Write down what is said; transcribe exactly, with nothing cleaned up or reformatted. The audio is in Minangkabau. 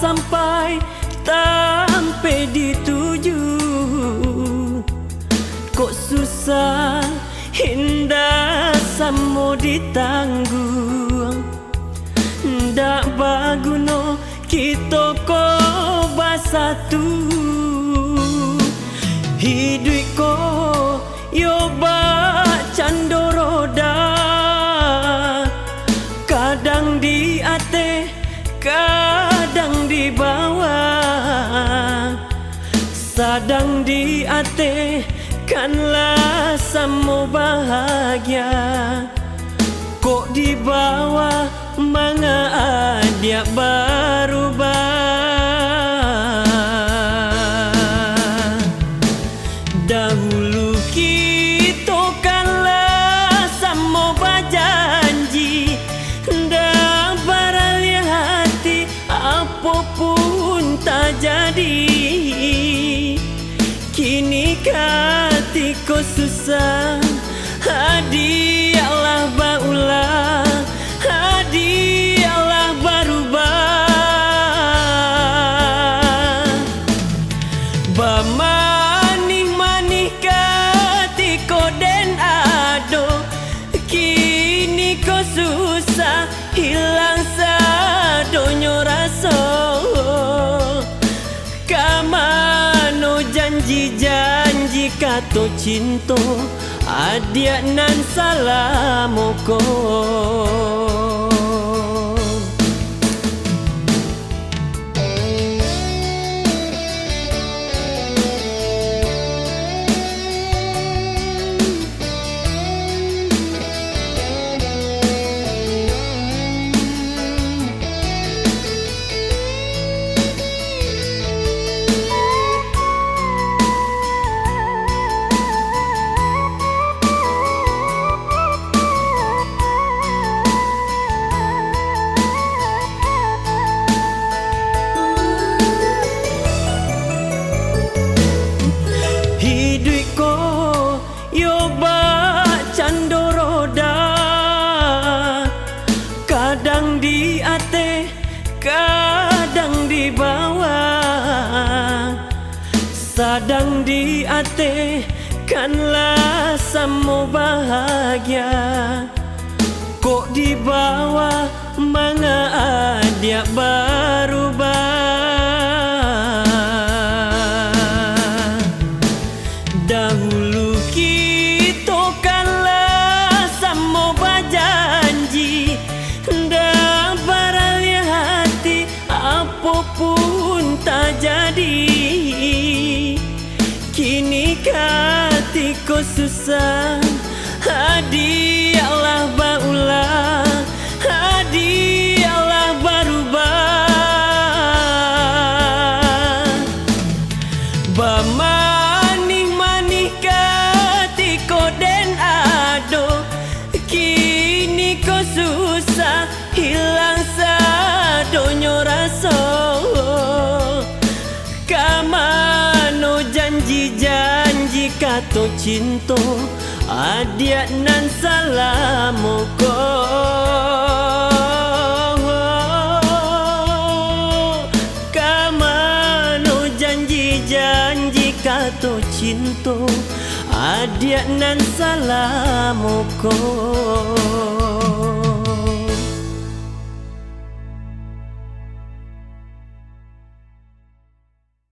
Sampai tampek di tuju, kok susah indak samo ditangguang. Ndak baguno kito ko basatu. Hiduik ko yo bakcando roda, kadang di ateh, kadang di bawah. Sadang di ateh kan lah samo bahagia, kok di bawah manga adiak barubah. Dahulu kito kan lah samo bajanji, ndak baraliah ati, apo pun tajadi. Kini katiko susah, adiak lah baulah, adiak lah barubah. Bamanih-manih katiko den ado, kini ko susah, hilang sadonyo raso. Ka mano janji-janji kato cinto, adiak nan salamo ko? Hiduik ko yo bakcando roda, kadang di ateh, kadang di bawah. Sadang di ateh kan lah samo bahagia, kok di bawah manga adiak barubah. Dahulu kito kan lah samo bajanji, ndak baraliah ati, apo pun tajadi. Kini katiko susah, adiak lah baulah, adiak lah barubah. Bamanih-manih katiko den ado, kini ko susah, hilang sadonyo raso. Ka mano janji-janji kato cinto, adiak nan salamo ko? Ka mano janji-janji kato cinto, adiak nan salamo ko?